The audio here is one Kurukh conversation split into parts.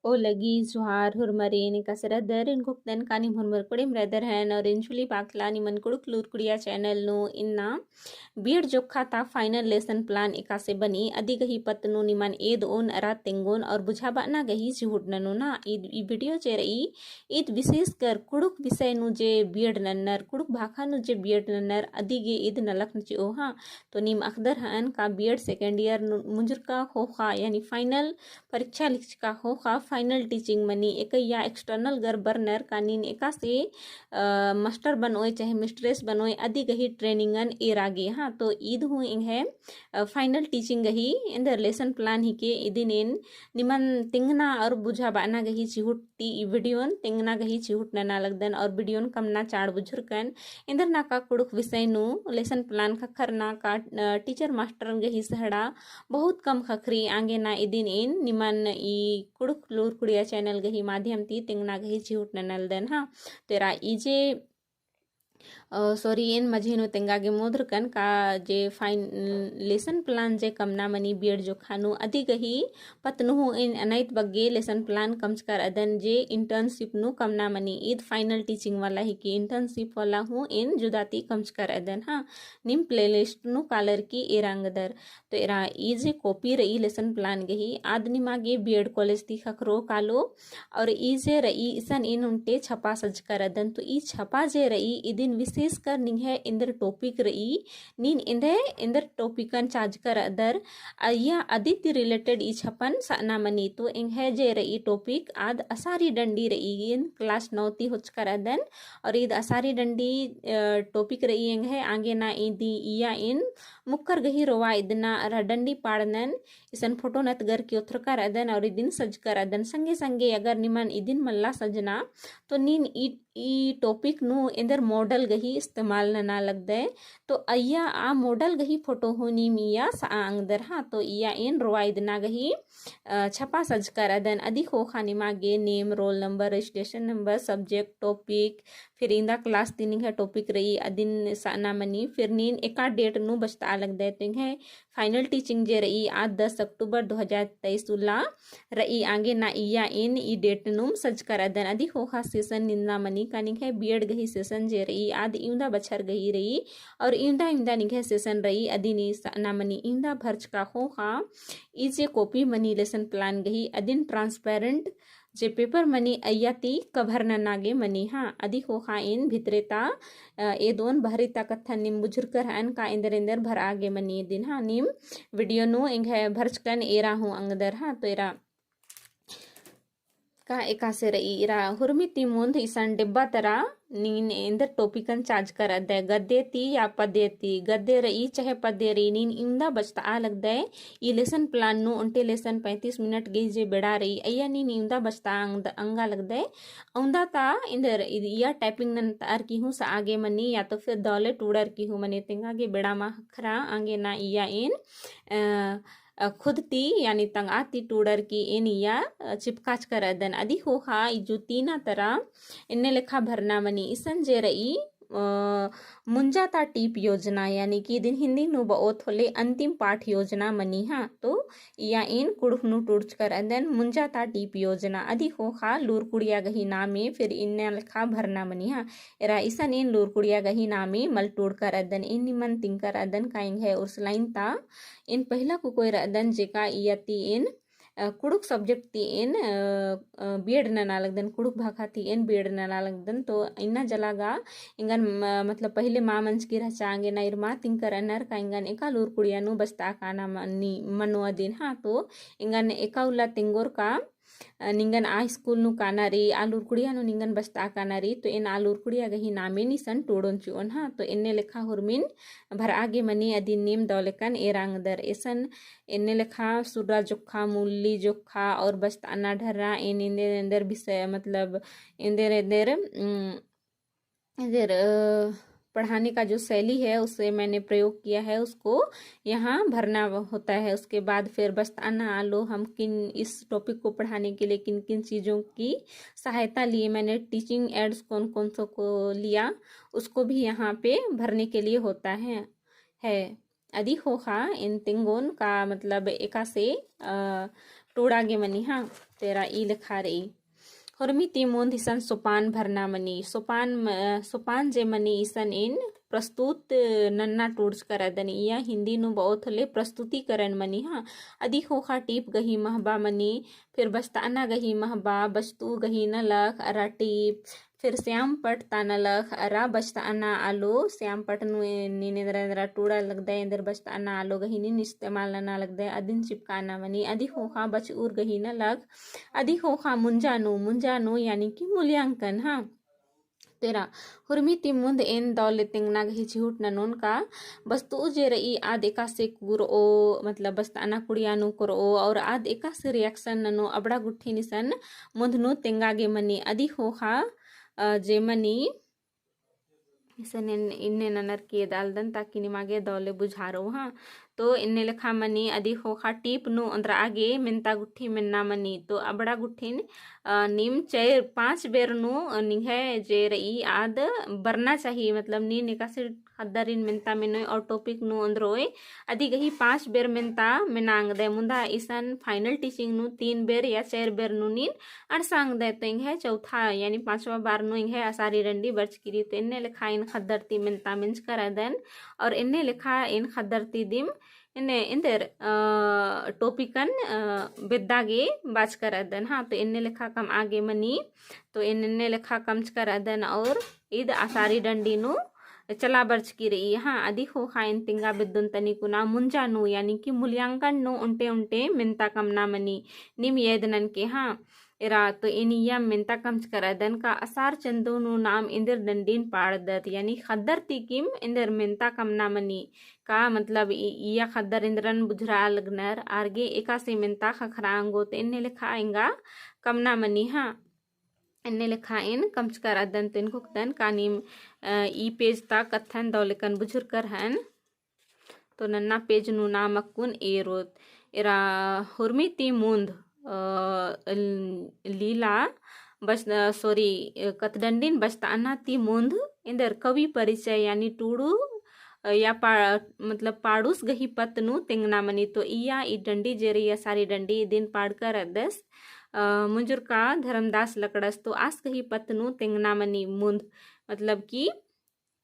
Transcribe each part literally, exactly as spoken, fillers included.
ओ लगी जोहार हुरमरिन, एकासे रअदर, एन घोखदन का नीम हुरमर कुड़िम रअदर हन और एन झुली बाखला निमन कुँड़ुख़ लूरकुड़िया channel नू इन्ना B.Ed जोक्खा ता final lesson plan एकासे बनी अदी गही पत्त नू निमन एदओन अरा तेंगोन और बुझाबअना गही चिहुट ननोन। ईद ई video जे रई ईद विशेषकर कुँड़ुख़ विषय नू जे B.Ed नन्नर, कुँड़ुख़ भाखा नू जे B.Ed नन्नर अदी गे ईद नलख नू चिओ हाँ। तो नीम अख़दर हन का B.Ed second year नू मुंजुरका ख़ोख़ा यानी final परीक्षा लिखचका ख़ोख़ा final teaching मनी एकैया external गर बरनर का नीन एकासे, अ, master बनओय चाहे mistress बनओय अदी गही training अन एरा गे हाँ। तो ईद हूँ एंग्है, अ, final teaching गही एन्देर lesson plan हिके इदिन एन निमन तेंगना और बुझाबअना गही चिहुट ती ई video न तेंगना गही चिहुट नना लगदन और video न कमना चाड़ बुझुरकन। एन्देर ना का कुँड़ुख़ विषय नू lesson plan ख़क्खरना का, अ, teacher master गही सहड़ा बहुत कम ख़क्खरी आंगे ना इदिन एन निमन ई कुँड़ुख़ लूरकुड़िया channel गही माध्यम ती तेंगना गही चिहुट नना लगदन हाँ। तो एरा ई जे, अ, sorry, एन मझी नू तेंगा गे मोदरकन का जे फाइन-, lesson plan जे कमना मनी B.Ed जोक्खा नू अदी गही पत्त नू हूँ एन अनैत बग्गे lesson plan कमचका रअदन जे internship नू कमना मनी। ईद final teaching वाला हिके, internship वाला हूँ एन जुदा ती कमचका रअदन हाँ। नीम playlist नू कालर की एरा ओंगदर। तो एरा ई जे copy रई lesson plan गही आद निमा गे B.Ed college ती ख़क्खरो कालो। और ई जे रई इसन एन ओन्टे छपा सज्जका रअदन। तो ई छपा जे रई इदिन विशेषकर निंग्है एन्देर topic रई, नीन एन्देर, एन्देर topic अन चाजका रअदर, अइय्या अदी ती related ई छपन सअना मनी। तो एंग्है जे रई topic आद असारी डंडी रई, एन class नौ ती होचका रअदन। और ईद असारी डंडी, अ, topic रई एंग्है आंगे ना इदी इया एन मुक्कर गही रोवा इदना अरा डंडी पाड़नन इसन photo नतगर की ओथरका रअदन और इदिन सज्जका रअदन। संगे संगे अगर निमन इदिन मल्ला सजना तो नीन ई, ई topic नू एन्देर model गही इस्तेमाल नना लगदय। तो अइय्या आ model गही photo हूँ नीम इया सआ ओंगदर हाँ। तो इया एन रोवा इदना गही, अ, छपा सज्जका रअदन। अदी ख़ोख़ा निमा गे name, roll number, registration number, subject, topic, फिर इवंदा class ती निंग्है topic रई अदिन सअना मनी। फिर नीन एका date नू बचतआ लगदय। तो एंग्है final teaching जे रई आद दस अक्टूबर दो हज़ार तेईस उल्ला रई। आंगे ना इया एन ई date नुम सज्जका रअदन। अदी ख़ोख़ा session निंदना मनी का निंग्है B.Ed गही session जे रई आद इवंदा बछर गही रई और इवंदा इवंदा निंग्है session रई अदिन ई सअना मनी। इवंदा भरचका ख़ोख़ा ई जे copy मनी lesson plan गही अदिन transparent जे paper मनी अइय्या ती cover नना गे मनी हाँ। अदी ख़ोख़ा एन भितरे ता, अ, एदोन बहरी ता कत्थन नीम बुझुरकर हन का एन्देर एन्देर भरआ गे मनी इदिन हाँ। नीम video नू एंग्है भरचकन एरा हूँ ओंगदर हाँ। तो एरा का एकासे रई एरा हुरमी ती मुन्द इसन डिब्बा तरा नीन एन्देर topic अन चाजका रअदय, गद्य ती या पद्य ती, गद्य रई चाहे पद्य रई, नीन इवंदा बचतआ लगदय। ई lesson plan नू ओन्टे lesson पैंतीस मिनट गही जे बेड़ा रई, अइय्या नीन इवंदा बचतआ अंग-, अंगा लगदय। अवंदा ता एन्देर इद-, इया typing नन्तअर की हूँ सआ गे मनी, या तो फिर दौले टूड़र की हूँ मनी तेंगा गे बेड़ा मा ख़क्खरा आंगे ना इया एन, अ, अ, खुद ती यानी तंगआ ती टूड़र की एन इया, अ, चिपकाचका रअदन। अदी ख़ोख़ा ई जु तीना तरा एन्ने लेखा भरना मनी। इसन जे रई, अ, मुंजा ता टीप योजना यानी कि इदिन हिन्दी नू बओत होले अंतिम पाठ योजना मनी हाँ। तो इया एन कुँड़ुख़ नू टूड़चका रअदन मुंजा ता टीप योजना। अदी ख़ोख़ा लूरकुड़िया गही नामे फिर एन्ने लेखा भरना मनी हाँ। एरा इसन एन लूरकुड़िया गही नामे मल टूड़का रअदन। एन निमन तिंगका रअदन का एंग्है उर्सलाइन ता एन पहिला कुकोय रअदन जेका इया ती एन, अ, कुँड़ुख़ subject ती एन, अ, अ, B.Ed नना लगदन, कुँड़ुख़ भाखा ती एन B.Ed नना लगदन। तो इन्ना जला गा एंगन, म-, मतलब पहिले मा मंजकी रहचा आंगे ना ईर मा तिंगकर रअनर का एंगन एका लूरकुड़िया नू बचतआ काना मनी, मनो अदिन हाँ। तो एंगन एका उल्ला तेंगोर का अ, निंगन आ school नू काना रई, आ लूरकुड़िया नू निंगन बचतआ काना रई, तो एन आ लूरकुड़िया गही नामेन इसन टूड़ोन चिओन हाँ। तो एन्ने लेखा हुरमिन भरआ गे मनी अदिन नीम दौलेकन एरा ओंगदर। एसन एन्ने लेखा सुर्रा जोक्खा, मुल्ली जोक्खा और बचतअना ढर्रा एन एन्देर एन्देर विषय मतलब एन्देर एन्देर, उम, इधर, अ, पढ़ाने का जो शैली है, उसे मैंने प्रयोग किया है, उसको यहाँ भरना होता है। उसके बाद फिर बचतअना आलो हम किन, इस topic को पढ़ाने के लिए किन किन चीज़ों की सहायता लिए, मैंने teaching aids कौन कौन सो को लिया, उसको भी यहाँ पे भरने के लिए होता है, है। अदी ख़ोख़ा एन तेंगोन का मतलब एकासे, अ, टूड़ा गे मनी, हाँ। तेरा ई लेखा रई। हुरमी ती मुन्ध इसन सोपान भरना मनी। सोपान म-, सोपान जे मनी इसन एन प्रस्तुत नन्ना टूड़चकर अदन। इया हिन्दी नू बओत होले प्रस्तुतिकरण मनी, हाँ। अदी ख़ोख़ा टीप गही महबा मनी, फिर बचतअना गही महबा, बचतू गही नलख, अरा टीप, फिर स्याम पट ता नलख, अरा बचतअना आलो, स्याम पट नू ए-, नीन एन्दरा एन्दरा टूड़ा लगदय, एन्देर बचतअना आलो गही नीन इस्तेमाल नना लगदय, अदिन चिपकाना मनी। अदी ख़ोख़ा बचउर गही नलख, अदी ख़ोख़ा मुंजा नू, मुंजा नू यानी कि मूल्यांकन, हाँ। तेरा, हुरमी ती मुन्ध एन दौ ले तेंगना गही चिहुट ननोन का, बचतू जे रई आद एकासे कुरओ, मतलब बचतअना कुड़िया नू कुरओ, और आद एकासे reaction ननो अबड़ा गुट्ठिन इसन मुन्ध नू तेंगा गे मनी। अदी ख़ोख़ा, अ, जे मनी, इसन एन-, इन्ने ननर की एदालदन ताकि निमा गे दौ ले बुझारो, हाँ। तो इन्ने लेखा मनी अदी ख़ोख़ा टीप नू ओन्द्रआ गे मेन्ता गुट्ठी मेन्ना मनी। तो अबड़ा गुट्ठिन, अ, नीम चैर पाँच बेर नू, अ, निंग्है जे रई आद बरना चाही, मतलब नीन एकासे ख़द्दरिन मेन्ता मेनोय और topic नू ओन्द्रोय, अदी गही पाँच बेर मेन्ता मेनांगदय। मुन्दा इसन final teaching नू तीन बेर या चैर बेर नू नीन अंड़सांगदय। तो एंग्है चौथा यानी पाँचवा बार नू एंग्है असारी डंडी बरचकी रई। तो एन्ने लेखा एन ख़द्दर ती मेन्ता मेंजकर अदन और एन्ने लेखा एन ख़द्दर ती दिम एन्ने एन्देर, अ, टोपिकन, अ, बेद्दा गे बाचकर अदन। हाँ, तो एन्ने लेखा कमआ गे मनी, तो एन एन्ने लेखा कमचकर अदन और ईद असारी डंडी नू चला बरचकी रई। हाँ, अदी ख़ोख़ा एन तेंगा बेद्दोन तनी कुना मुंजा नू, यानी कि मूल्यांकन नू ओन्टे ओन्टे मेन्ता कमना मनी, नीम एदनन के, हाँ। एरा तो एन इय्या मेन्ता कमचकर अदन का असार चंदो नू नाम एन्देर डंडीन पाड़दत, यानी ख़द्दर ती किम एन्देर मेन्ता कमना मनी। का मतलब इ-, इय्या ख़द्दर एन्देरन बुझुरआ लगनर, आर गे एकासे मेन्ता ख़क्खरा ओंगोत, एन्ने लेखा एंगा कमना मनी, हाँ। एन्ने लेखा एन कमचकर अदन। तो एन कुक्तन का नीम, अ, ई page ता कत्थन दौ लेकन बुझुरकर हन। तो नन्ना page नू नाम अक्कुन एरोत। एरा हुरमी ती मुन्ध, अ, ल-, लीला बस, अ, sorry, अ, कत्थ डंडीन बचतअना ती मुन्ध एन्देर कवि परिचय यानी टूड़ू, अ, या पा-, मतलब पाड़ुस गही पत्त नू तेंगना मनी। तो इय्या ई डंडी जे रई असारी डंडी इदिन पाड़कर अदस, अ, मुंजुरका धर्मदास लकड़स। तो आस गही पत्त नू तेंगना मनी मुन्ध, मतलब कि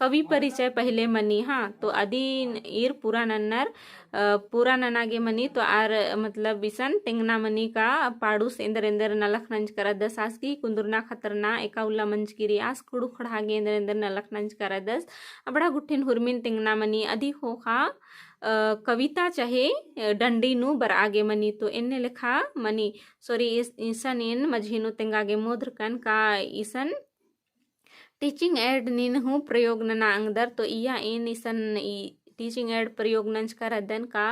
कवि परिचय पहिले मनी, हाँ। तो अदिन ईर पूरा नन्नर, अ, पूरा नना गे मनी, तो आर, मतलब, इसन तेंगना मनी का पाड़ुस एन्देर एन्देर नलख नंजकर अदस आस गही कुन्दुरना खतरना एका उल्ला मंजकी रई, आस कुँड़ुख़ ख़ड़हा गे एन्देर एन्देर नलख नंजकर अदस। अबड़ा गुट्ठिन हुरमिन तेंगना मनी, अदी ख़ोख़ा, अ, कविता चहे, अ, डंडी नू बरआ गे मनी। तो एन्ने लेखा मनी, sorry, इस-, इसन एन मझी नू तेंगा गे मोधरकन का इसन teaching aid नीन हूँ प्रयोग नना अंगदर। तो इय्या एन इसन ई teaching aid प्रयोग नंजकर अदन का,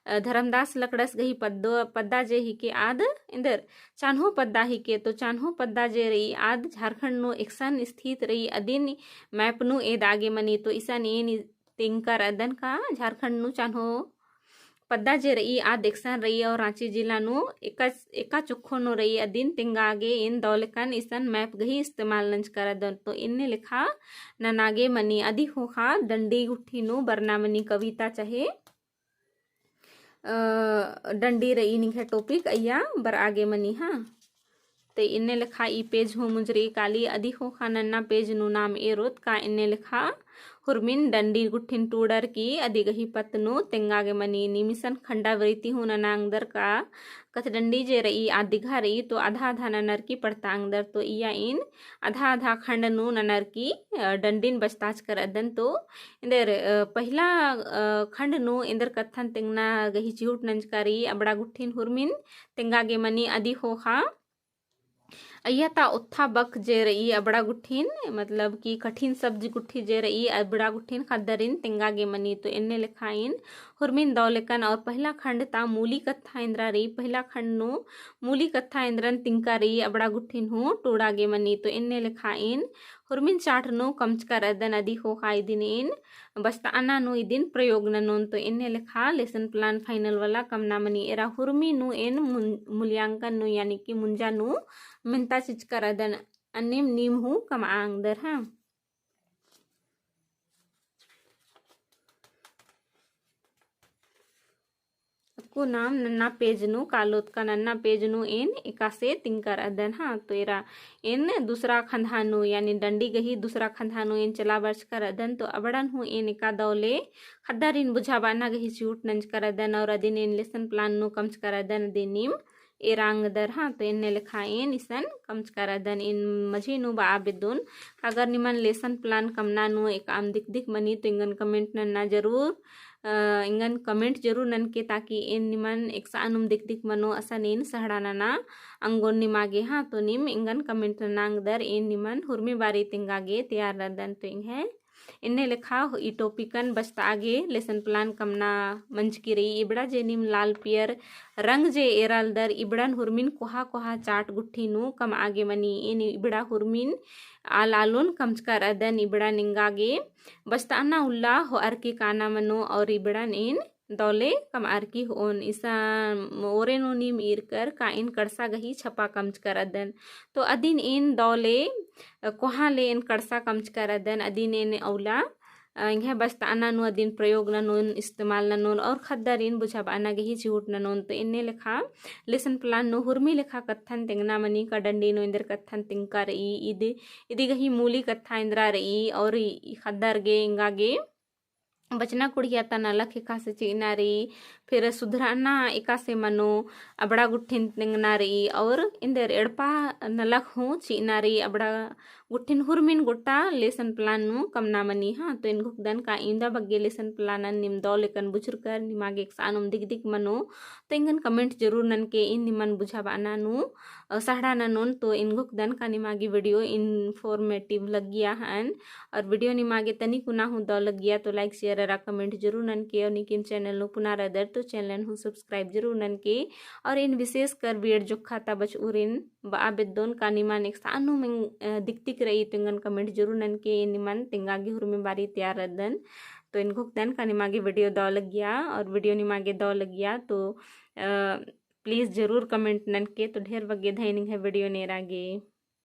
अ, धर्मदास लकड़स गही पद्दो, पद्दा जे हिके आद एन्देर चान्हो पद्दा हिके। तो चान्हो पद्दा जे रई आद झारखंड नू एकसन स्थित रई अदिन map नू एदा गे मनी। तो इसन एन तेंगकर अदन का झारखंड नू चान्हो पद्दा जे रई आद एकसन रई और राँची जिला नू एका, एका चोक्खो नू रई अदिन तेंगा गे एन दौ लेकन इसन map गही इस्तेमाल नंजकर अदन। तो एन्ने लेखा नना गे मनी, अदी ख़ोख़ा डंडी गुट्ठी नू बरना मनी कविता चहे, अ, डंडी रई निंग्है topic अइय्या बरआ गे मनी, हाँ। ते एन्ने लेखा ई page हूँ मुंजरी काली। अदी ख़ोख़ा नन्ना page नू नाम एरोत का एन्ने लेखा हुरमिन डंडी गुट्ठिन टूड़र की अदी गही पत्त नू तेंगा गे मनी। नीम इसन खंडावृत्ति हूँ नना अंगदर का कत्थ डंडी जे रई आद दिघा रई तो आधा आधा ननर की पड़ता अंगदर। तो इय्या एन आधा आधा खंड नू ननर की, अ, डंडीन बचताचकर अदन। तो एन्देर, अ, पहिला, अ, खंड नू एन्देर कत्थन तेंगना गही चिहुट नंजका रई अबड़ा गुट्ठिन हुरमिन तेंगा गे मनी। अदी ख़ोख़ा अइय्या ता ओत्था बक जे रई अबड़ा गुट्ठिन, मतलब कि कठिन शब्द गुट्ठी जे रई अबड़ा गुट्ठिन ख़द्दरिन तेंगा गे मनी। तो एन्ने लेखा एन हुरमिन दौ लेकन और पहिला खंड ता मूली कत्था एन्देर रई, पहिला खंड नू मूली कत्था एन्देरन तिंका रई अबड़ा गुट्ठिन हूँ टूड़ा गे मनी। तो एन्ने लेखा एन हुरमिन चाट नू कमचकर अदन। अदी ख़ोख़ा इदिन एन बचतअना नू इदिन प्रयोग ननोन। तो एन्ने लेखा lesson plan final वाला कमना मनी। एरा हुरमी नू एन मुन-, मूल्यांकन नू यानी कि मुंजा नू मेन्ता चिचकर अदन। अन्नेम नीम हूँ कमआ अंगदर, हाँ। अक्कु नाम नन्ना page नू कालोत का नन्ना page नू एन एकासे तिंगका रअदन। हाँ, तो एरा एन दूसरा खंधा नू, यानी डंडी गही दूसरा खंधा नू एन चला बरचका रअदन, तो अबड़न हूँ एन एका दौले ख़द्दारिन बुझाबअना गही चिहुट नंजका रअदन, और अदिन एन lesson plan नू कमचका रअदन, अदिन नीम एरा ओंगदर। हाँ, तो एन्ने लेखा एन इसन कमचका रअदन। एन मझी नू बआ बेद्दोन, अगर निमन lesson plan कमना नू एकअम दिक दिक मनी, तो एंगन comment नन्ना जरूर, अ, एंगन comment जरूर ननके, ताकि एन निमन एकसानुम दिक दिक मनो असन एन सहड़ा नना ओंगोन निमागे। हाँ, तो नीम एंगन comment नना ओंगदर, एन निमन हुरमी बारी तेंगा गे तैयार रअदन। तो एंग्है एन्ने लेखा ई topicन बचतआ गे lesson plan कमना मंजकी रई। इबड़ा जे नीम लाल पियर रंग जे एरालदर, इबड़न हुरमिन कोहा कोहा चाट गुट्ठी नू कमआ गे मनी। एन इबड़ा हुरमिन आल आलोन कमचका रअदन, इबड़न एंगा गे बचतअना उल्ला होअर की काना मनो, और इबड़न एन दौले कमअर की होओन। इसन ओरे नू नीम ईरकर का एन कड़सा गही छपा कमचका रअदन। तो अदिन एन दौले, अ, कोहा ले एन कड़सा कमचका रअदन, अदिन एन अउला, अ, एंग्है बचतअना नू अदिन प्रयोग ननोन, इस्तेमाल ननोन, और ख़द्दारिन बुझाबअना गही चिहुट ननोन। तो एन्ने लेखा lesson plan नू हुरमी लेखा कत्थन तेंगना मनी, का डंडी नू एन्देर कत्थन तेंगका रई, इदी, इदी गही मूली कत्था एन्दरा रई, और ई, ई ख़द्दर गे एंगा गे बचना कुड़िया ता नलख एकासे चिअना रई, फिर सुधरअना एकासे मनो, अबड़ा गुट्ठिन तेंगना रई, और एन्देर एड़पा नलख हूँ चिअना रई, अबड़ा गुट्ठिन हुरमिन गोट्टा lesson plan नू कमना मनी। हाँ, तो एन घोखदन का इवंदा बग्गे lesson planन नीम दौले कन बुझुरकर निमागे एकसानुम दिक दिक मनो, तो एंगन comment जरूर ननके, एन निमन बुझाबअना नू, अ, सहड़ा ननोन। तो एन घोखदन का निमागे video informative लग्गिया हअन, और video निमागे तनी कुना हूँ दौ लग्गिया तो like, share अरा comment जरूर ननके, और नीकिम channel नू पुना रअदर तो channel हूँ subscribe जरूर ननके। और एन विशेष कर B.Ed जोक्खा ता बचउरिन बआ बेद्दोन का निमन एकसानुम एंग-, अ, दिक दिक रई तो एंगन comment जरूर ननके, एन निमन तेंगा गे हुरमी बारी तैयार रअदन। तो एन घोखदन का निमागे video दौ लग्गिया, और video निमागे दौ लग्गिया तो, अ, please जरूर comment ननके। तो ढेर बग्गे धैन एंग्है video नेरा गे।